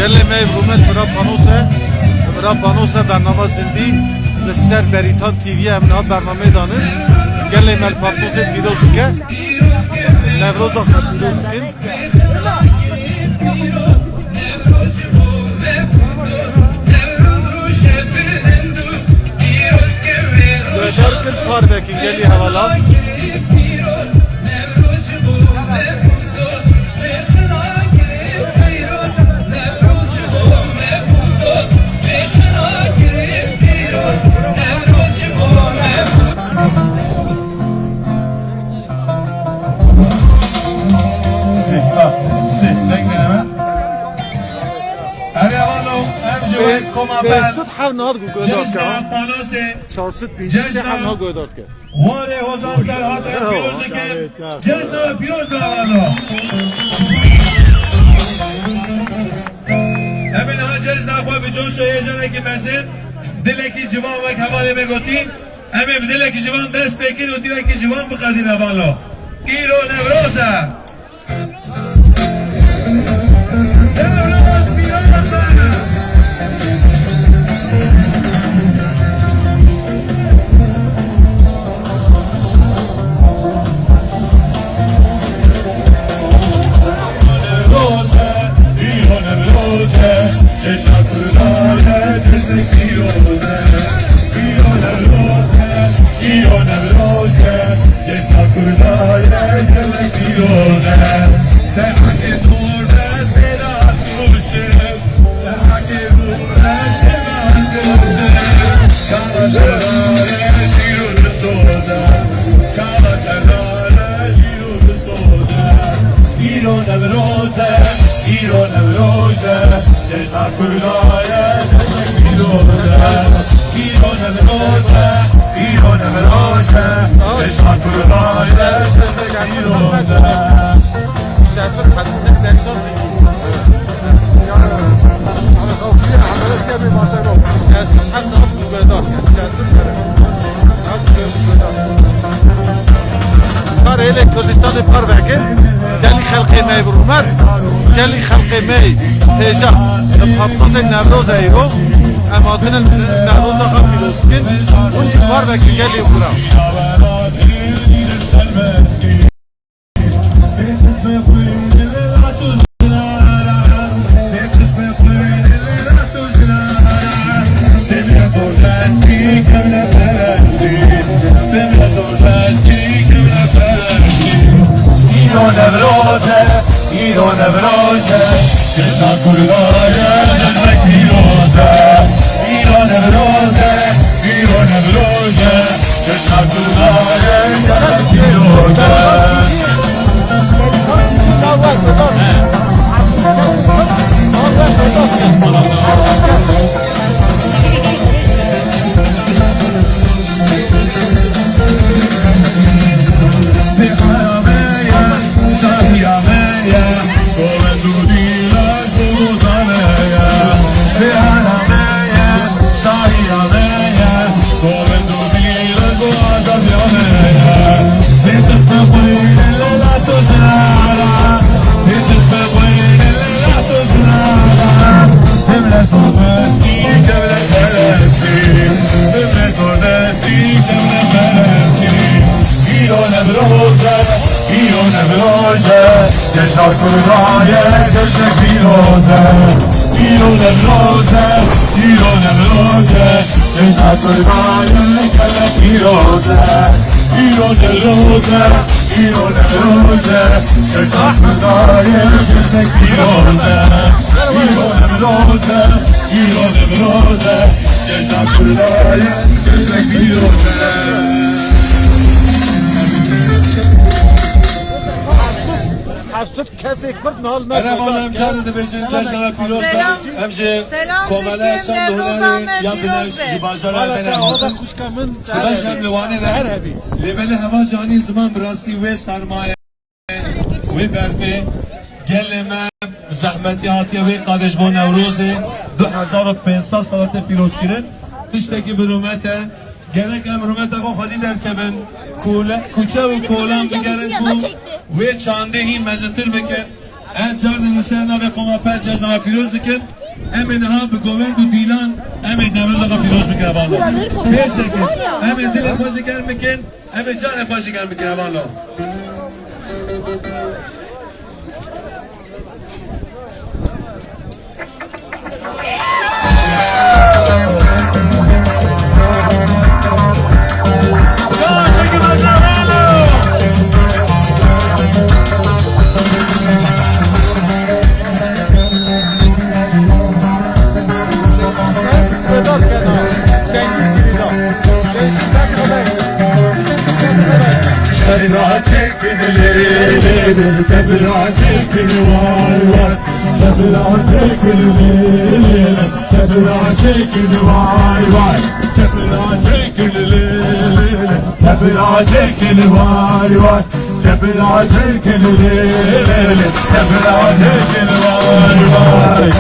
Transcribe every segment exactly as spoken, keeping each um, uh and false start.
Gelê me yê rûmet bira Panose, bira Panose bernama zindî li ser Berîtan T V'ye em niha bernameyê danin. Gelê me li Patmosê pîroz dike. Newroza xwe pîroz dikin. Guhdar kin, parve kin gelî hevalan. Sê, ha, sê, deng deneme. Erê avano, em ji we koma ber. Sud hev nat gu guhdar ke. Cejna Panosê. Çar sed pêncî sê hev nat guhdar ke. Warê Hozan Serhatê pîroz dikin. Cejna pîroz be avano. Em ê niha cejna xwe bi coş û heyecanekî mezin, dilekî ciwan wek hevalê me gotî, em ê bi dilekî ciwan dest pê kin û dilekî ciwan biqedîne valo. Îro Newroz e. Îro Newroz e, îro Newroz e, cejna Kurda ye, cejnek pîroz e. Îro Newroz e, îro Newroz e, cejna Kurda ye, cejnek pîroz e. Şefir Hatice Teksan. Karê Kurdistanê parve kir, gelî xelkê me bi rûmet, gelî xelkê me hêja li Patmosê Newroz e îro, em hatine Newroza xwe pîroz dikin, hûn jî parve kir gelê xwe re. Îro Newroz e, îro Newroz e, cejna Kurda ye, cejnek pîroz e. Îro Newroz e, îro Newroz e, cejna Kurda ye, cejnek pîroz e. Îro Newroz e, îro Newroz e, cejna Kurda ye, cejnek pîroz e. Îro Newroz e, îro Newroz e, cejna Kurda ye, gelek pîroz e. Îro Newroz e, îro Newroz e, cejna Kurda ye, cejnek pîroz e. Îro Newroz e, îro Newroz e, cejna Kurda ye, cejnek pîroz e. Heft sed kesê Kurd nal me. Erê valla em carê dibêjin, cejna we pîroz be. Em ji komele çand û hunerê ya binevş ji bajara Erdenerê hatin. Sibeş em li Wanê ne. Lê belê hema jî anî ziman bi rastî wê sermaye, wê berfê gelê me zehmetî hatiye wê qadê ji bo Newrozê du hezar û pênc sed salatê pîroz kirin. Tiştekî bi rûmet e. Gerek em rûmeta xwe xwedî derkevin, kule-, kuçe û kolan bigerin ku wê çandê hîn mezintir bikin. Ez car din li ser navê qoma Ped cejna we pîroz dikim. Em ê niha bi govend û dîlan em ê Newroza xwe pîroz bikin hevalno. Pês sekin. Em ê dilê xwe jî germ bikin, em ê canê xwe jî germ bikin hevalno. Tebra çekin lê lê lê, tebra çekin vay vay. Tebra çekin lê lê lê, tebra çekin vay vay. Tebra çekin lê lê lê, tebra çekin vay vay. Tebra çekin lê lê lê, tebra çekin vay vay.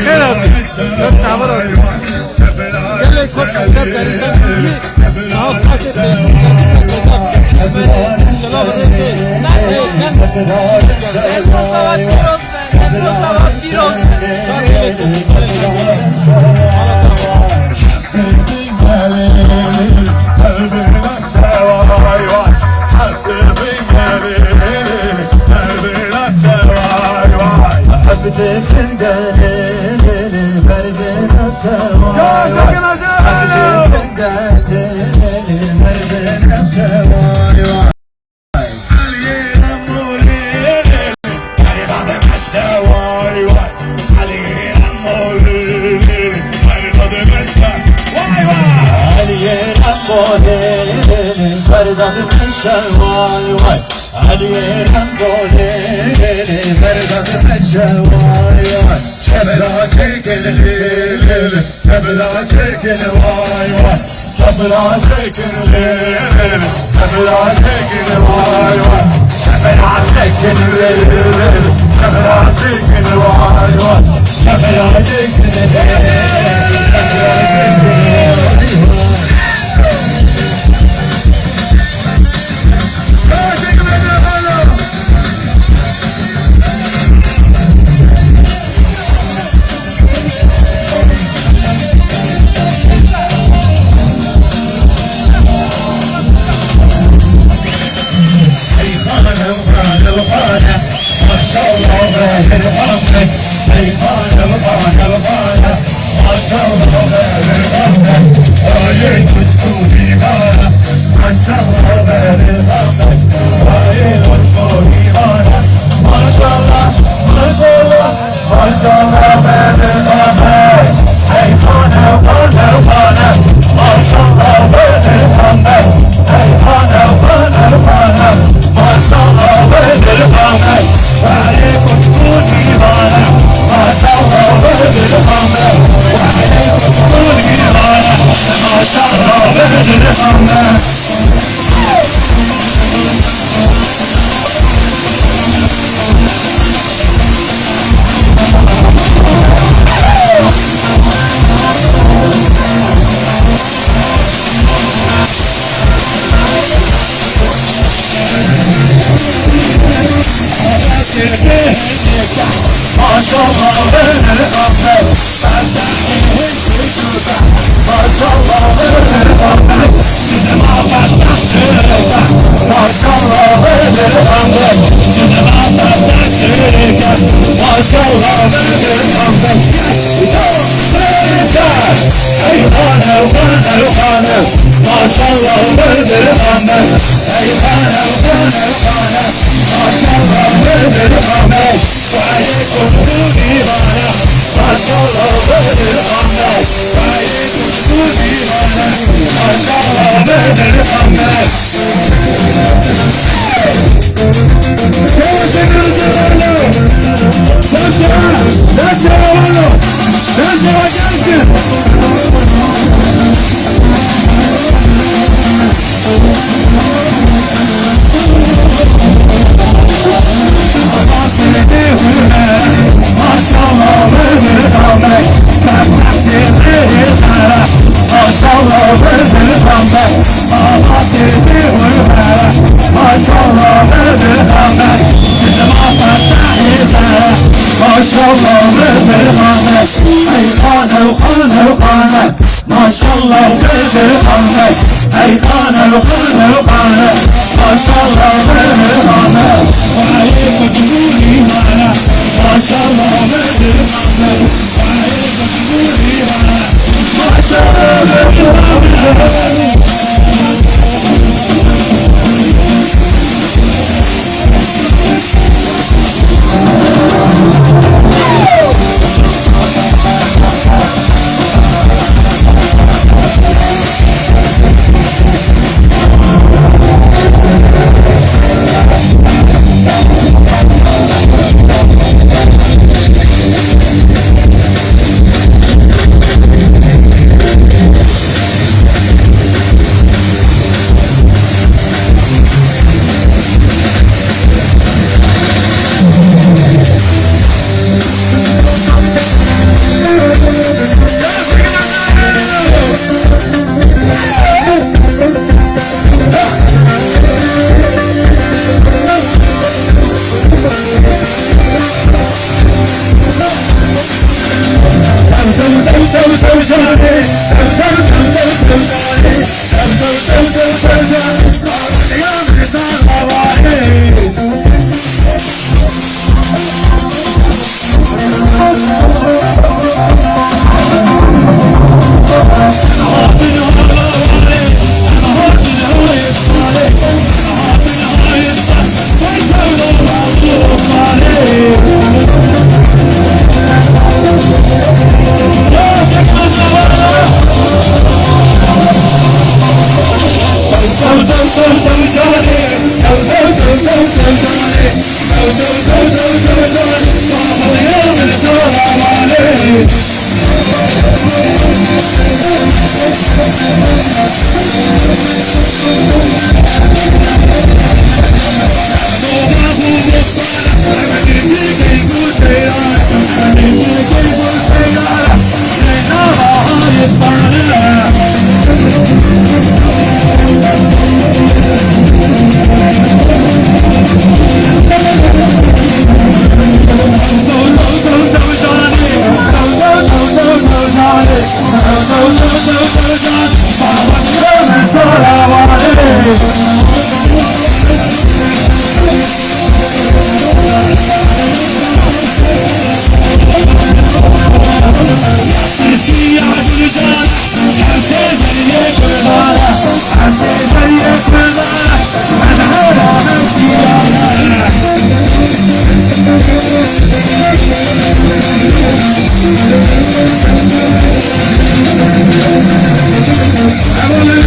Xêr hatî. Ser çavan hatî. Gelê Kurd ser derî ser derî. Sağ ol, sağ ol. Selam aleyküm. Ey, ben. Ey, ben.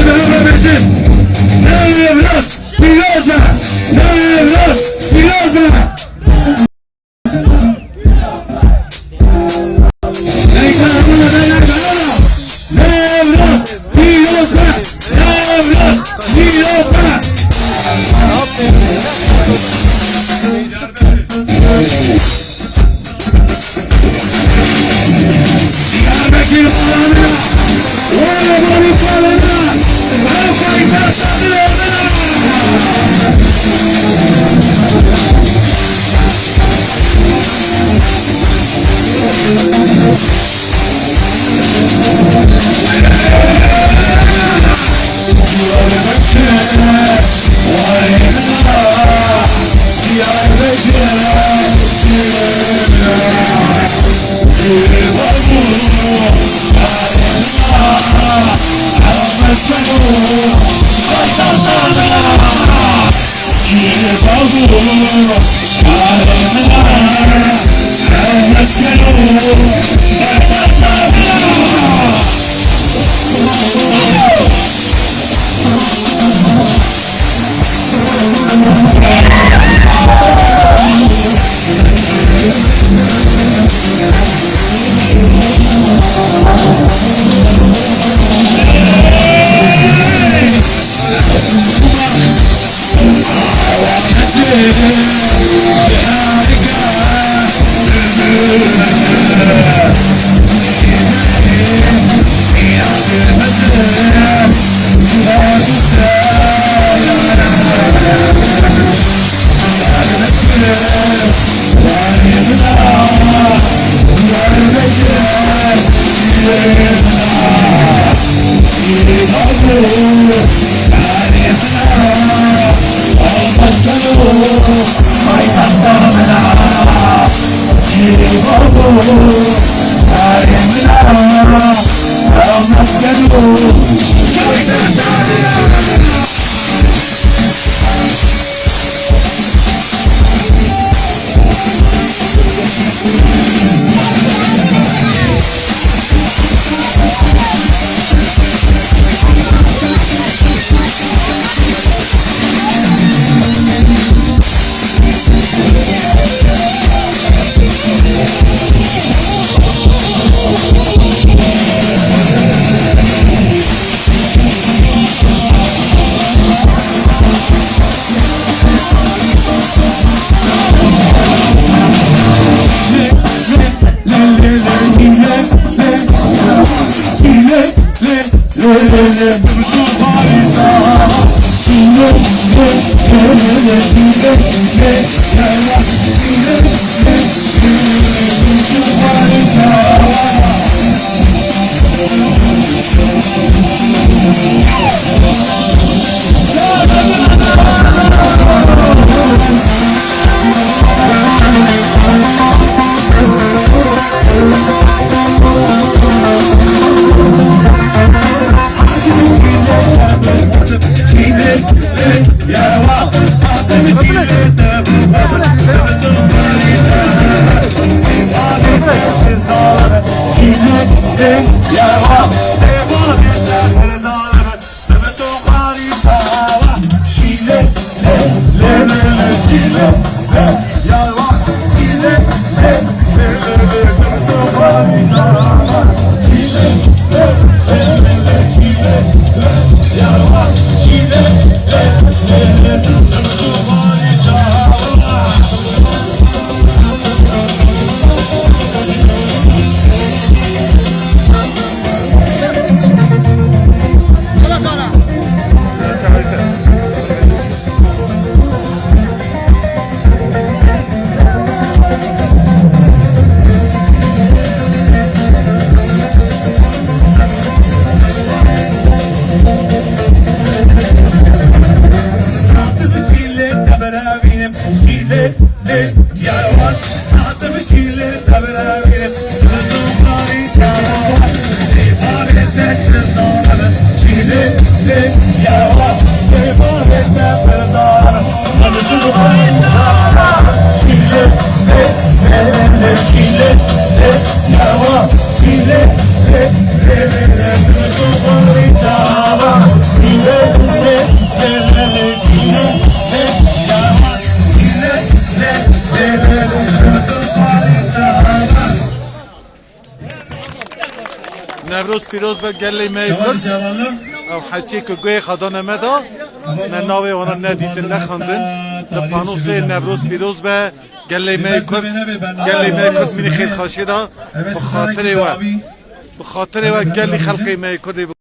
Pîroz be! Navê Newroz pîroz be! Navê Newroz pîroz be! Newroz pîroz be gelê me yê Kurd. Ew heçê ku guhê xwe dane me de. me navê wana nedîtin, nexwendin. Li pano sê Newroz pîroz be, gelê me yê Kurd, gelê me yê Kurd mînî xêrxaşê de, bi xatirê we, bi xatirê we gelî xelkê me yê Kurdê.